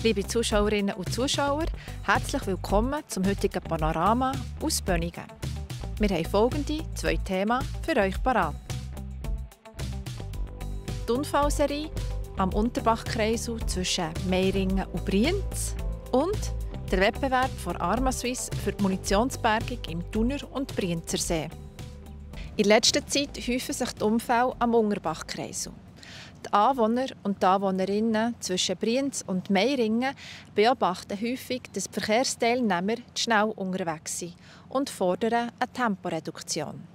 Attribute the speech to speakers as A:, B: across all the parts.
A: Liebe Zuschauerinnen und Zuschauer, herzlich willkommen zum heutigen Panorama aus Bönigen. Wir haben folgende 2 Themen für euch parat. Die Unfallserie am Unterbachkreisel zwischen Meiringen und Brienz und der Wettbewerb von Arma-Suisse für die Munitionsbergung im Thuner- und Brienzersee. In letzter Zeit häufen sich die Unfälle am Unterbachkreisel. Die Anwohner und die Anwohnerinnen zwischen Brienz und Meiringen beobachten häufig, dass die Verkehrsteilnehmer zu schnell unterwegs sind und fordern eine Temporeduktion.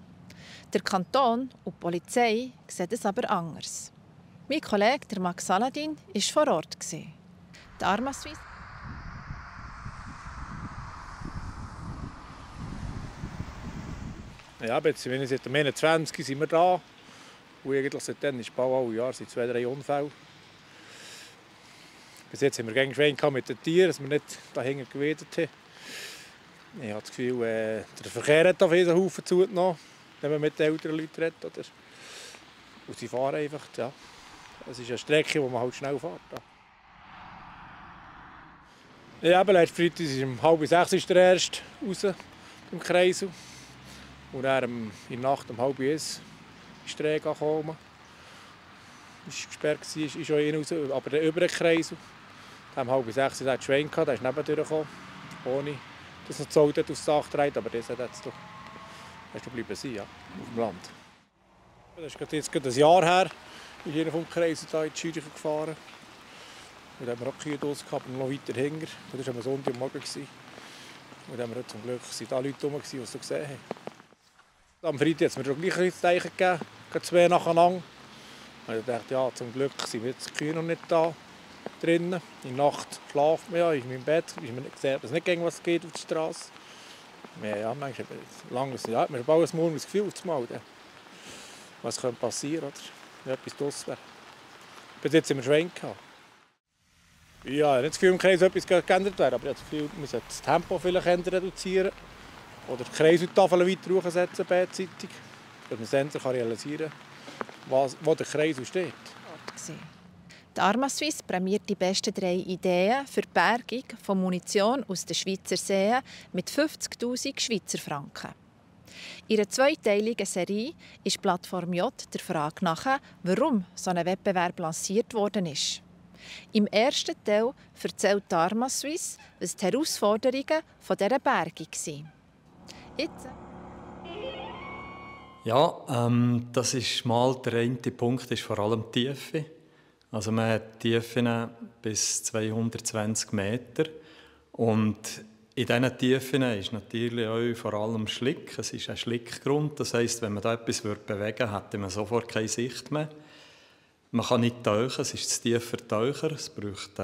A: Der Kanton und die Polizei sehen es aber anders. Mein Kollege der Max Saladin war vor Ort. Die Arma-Suisse.
B: Ja, jetzt sind wir seit dem 21. sind wir da. Und eigentlich seitdem ist bald alle Jahre 2-3 Unfälle. Bis jetzt haben wir gegen Schwein mit den Tieren, dass wir nicht dahinter gewedert haben. Ich habe das Gefühl, der Verkehr hat auf jeden Haufen zugenommen, wenn man mit den älteren Leuten redet. Oder? Und sie fahren einfach. Ja. Es ist eine Strecke, wo man halt schnell fährt. Ja, letzten Freitag ist um 5:30 ist der erste raus im Kreisel. Und dann in der Nacht um 5:30 ist der Regen gekommen. Es war gesperrt, ist auch rein raus, aber der über den Kreisel. Um 5:30 hat Schwein gehabt, der ist nebendurch gekommen, ohne dass er das Auto aufs Dach trägt, aber das hat jetzt doch bleiben sein, ja, auf dem Land. Das ist jetzt gerade ein Jahr her, ist einer vom Kreisel da in die Scheuche gefahren. Und da haben wir auch Kühe draussen gehabt, aber noch weiter hinten. Das war am Sonntagmorgen. Und da haben wir zum Glück da Leute rum, die es gesehen haben. Am Freitag hat es mir schon gleich ein Zeichen gegeben, 2 nacheinander. Und ich dachte, ja, zum Glück sind jetzt die Kühe noch nicht da drinnen. In der Nacht schlafen wir ja in meinem Bett, man sieht, dass nicht gegen was geht auf der Straße. Ja, manchmal hat man bald ein mulmiges Gefühl auf einmal, was könnte passieren, oder? Wenn etwas draus wäre. Bis jetzt haben wir Schwein gehabt. Ja, ich habe nicht das Gefühl, im Kreis etwas geändert wäre, aber ich habe das Gefühl, man sollte das Tempo vielleicht reduzieren. Oder die Kreiseltafel weiter hochsetzen, beidseitig, dass man Sensor realisieren kann, wo der Kreisel steht.
A: Die Arma-Suisse prämiert die besten 3 Ideen für die Bergung von Munition aus den Schweizer Seen mit 50'000 Schweizer Franken. In einer 2-teiligen Serie ist Plattform J der Frage nach, warum so ein Wettbewerb lanciert worden ist. Im ersten Teil erzählt die Arma-Suisse, was die Herausforderungen dieser Bergung sind. Jetzt.
C: Ja, das ist mal der eine Punkt, ist vor allem die Tiefe. Also man hat Tiefen bis 220 Meter und in diesen Tiefen ist natürlich auch vor allem Schlick. Es ist ein Schlickgrund, das heisst, wenn man da etwas bewegen würde, hätte man sofort keine Sicht mehr. Man kann nicht tauchen, es ist zu tief für Taucher. Es braucht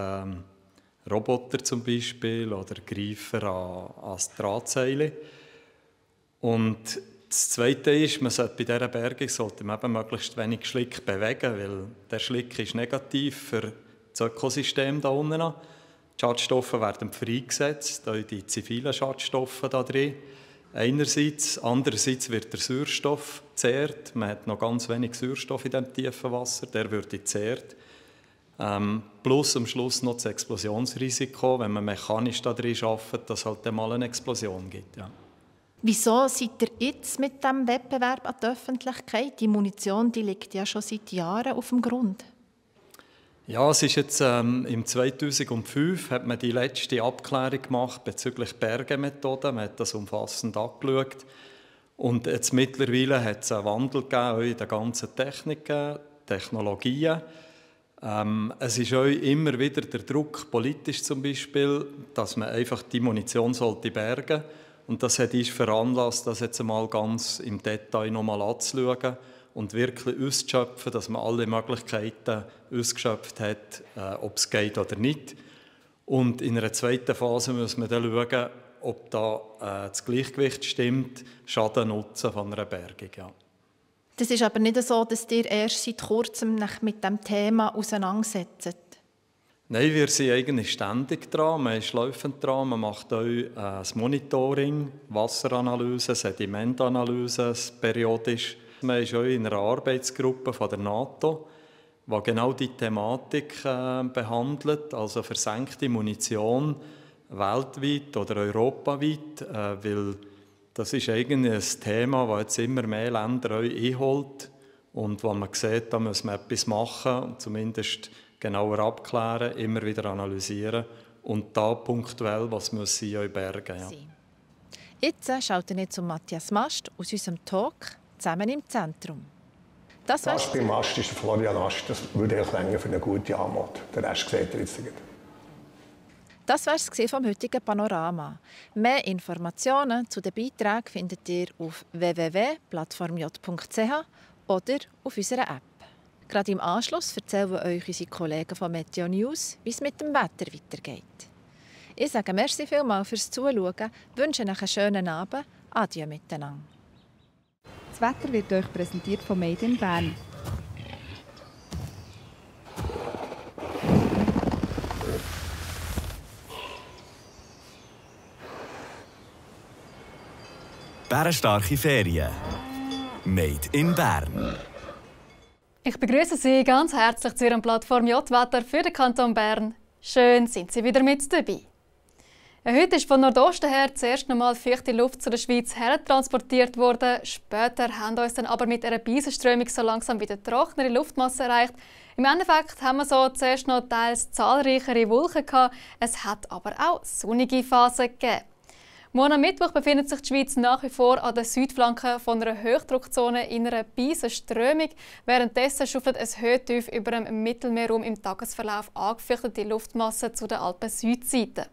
C: Roboter zum Beispiel oder Greifer an Drahtseile. Und das Zweite ist, man sollte bei dieser Bergung eben möglichst wenig Schlick bewegen, weil der Schlick ist negativ für das Ökosystem da unten. Die Schadstoffe werden freigesetzt, auch die zivilen Schadstoffe da drin. Einerseits, andererseits wird der Sauerstoff gezehrt. Man hat noch ganz wenig Sauerstoff in diesem tiefen Wasser, der wird gezehrt. Plus am Schluss noch das Explosionsrisiko, wenn man mechanisch da drin arbeitet, dass es halt mal eine Explosion gibt. Ja.
A: Wieso seid ihr jetzt mit diesem Wettbewerb an die Öffentlichkeit? Die Munition die liegt ja schon seit Jahren auf dem Grund.
C: Ja, es ist jetzt im 2005 hat man die letzte Abklärung gemacht bezüglich Bergemethoden. Man hat das umfassend angeschaut. Und jetzt mittlerweile hat es einen Wandel gegeben in den ganzen Techniken, Technologien. Es ist auch immer wieder der Druck, politisch zum Beispiel, dass man einfach die Munition sollte bergen. Und das hat uns veranlasst, das jetzt einmal ganz im Detail nochmal anzuschauen und wirklich auszuschöpfen, dass man alle Möglichkeiten ausgeschöpft hat, ob es geht oder nicht. Und in einer zweiten Phase muss man dann schauen, ob da das Gleichgewicht stimmt, Schaden-Nutzen von einer Bergung. Ja.
A: Das ist aber nicht so, dass ihr erst seit kurzem mit diesem Thema auseinandersetzt.
C: Nein, wir sind eigentlich ständig dran, man ist laufend dran, man macht auch das Monitoring, Wasseranalyse, Sedimentanalyse periodisch. Man ist auch in einer Arbeitsgruppe von der NATO die genau die Thematik behandelt, also versenkte Munition weltweit oder europaweit, weil das ist eigentlich ein Thema, das jetzt immer mehr Länder einholt und wo man sieht, da muss man etwas machen und zumindest genauer abklären, immer wieder analysieren und da punktuell, was muss sie in Bergen. Ja.
A: Jetzt schaut ihr zu Matthias Mast aus unserem Talk «Zusammen im Zentrum». Das
D: beim Mast ist der Florian Ast. Das würde ich länger für eine gute Anmod. Den Rest seht ihr jetzt.
A: Das war es vom heutigen Panorama. Mehr Informationen zu den Beiträgen findet ihr auf www.plattformj.ch oder auf unserer App. Gerade im Anschluss erzählen euch unsere Kollegen von Meteo News, wie es mit dem Wetter weitergeht. Ich sage merci vielmals fürs Zuschauen, wünsche euch einen schönen Abend. Adieu miteinander.
E: Das Wetter wird euch präsentiert von Made in Bern.
F: Bärenstarke Ferien. Made in Bern.
G: Ich begrüße Sie ganz herzlich zu Ihrem Plattform J-Wetter für den Kanton Bern. Schön sind Sie wieder mit dabei. Heute ist von Nordosten her zuerst einmal feuchte Luft zu der Schweiz hertransportiert worden. Später haben uns dann aber mit einer Beisenströmung so langsam wieder trockenere Luftmasse erreicht. Im Endeffekt haben wir so zuerst noch teils zahlreichere Wolken gehabt. Es hat aber auch sonnige Phasen gegeben. Morgen am Mittwoch befindet sich die Schweiz nach wie vor an der Südflanke von einer Hochdruckzone in einer Beisenströmung. Währenddessen schaufelt ein Höhetief über dem Mittelmeerraum im Tagesverlauf angefürchtete Luftmasse zu der Alpen-Südseite.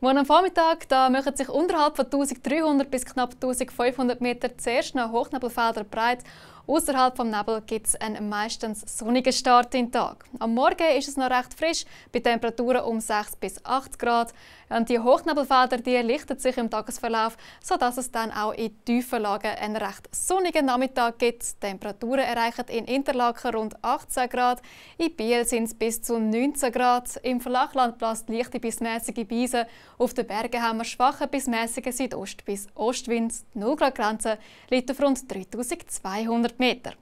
G: Morgen am Vormittag machen sich unterhalb von 1300 bis knapp 1500 Meter zuerst noch Hochnebelfelder breit. Außerhalb vom Nebel gibt es einen meistens sonnigen Start in den Tag. Am Morgen ist es noch recht frisch, bei Temperaturen um 6 bis 8 Grad. Und die Hochnebelfelder lichten sich im Tagesverlauf, sodass es dann auch in tiefen Lagen einen recht sonnigen Nachmittag gibt. Die Temperaturen erreichen in Interlaken rund 18 Grad, in Biel sind es bis zu 19 Grad. Im Flachland bläst leichte bis mäßige Brise. Auf den Bergen haben wir schwache bis mäßige Südost- bis Ostwind. Die 0-Grad-Grenze liegt auf rund 3200 Meter.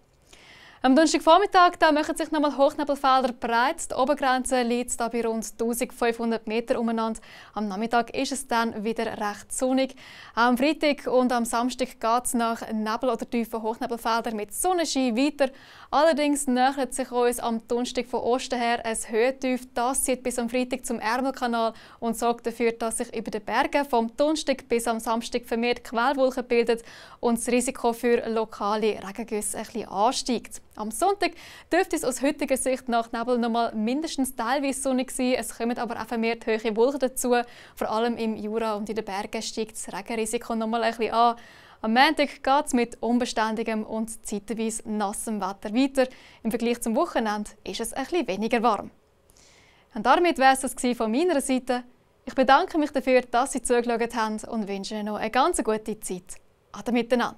G: Am Donnerstagvormittag machen sich nochmal Hochnebelfelder breit. Die Obergrenze liegt bei rund 1500 Meter umeinander. Am Nachmittag ist es dann wieder recht sonnig. Am Freitag und am Samstag geht es nach Nebel- oder tiefen Hochnebelfeldern mit Sonnenschein weiter. Allerdings nähert sich uns am Donnerstag von Osten her ein Höhetief. Das zieht bis am Freitag zum Ärmelkanal und sorgt dafür, dass sich über den Bergen vom Donnerstag bis am Samstag vermehrt Quellwolken bildet und das Risiko für lokale Regengüsse ein bisschen ansteigt. Am Sonntag dürfte es aus heutiger Sicht nach Nebel noch mal mindestens teilweise sonnig sein. Es kommen aber auch vermehrt hohe Wolken dazu. Vor allem im Jura und in den Bergen steigt das Regenrisiko noch mal ein bisschen an. Am Montag geht es mit unbeständigem und zeitweise nassem Wetter weiter. Im Vergleich zum Wochenende ist es ein bisschen weniger warm. Und damit war es das von meiner Seite. Ich bedanke mich dafür, dass Sie zugeschaut haben und wünsche Ihnen noch eine ganz gute Zeit. Ade miteinander.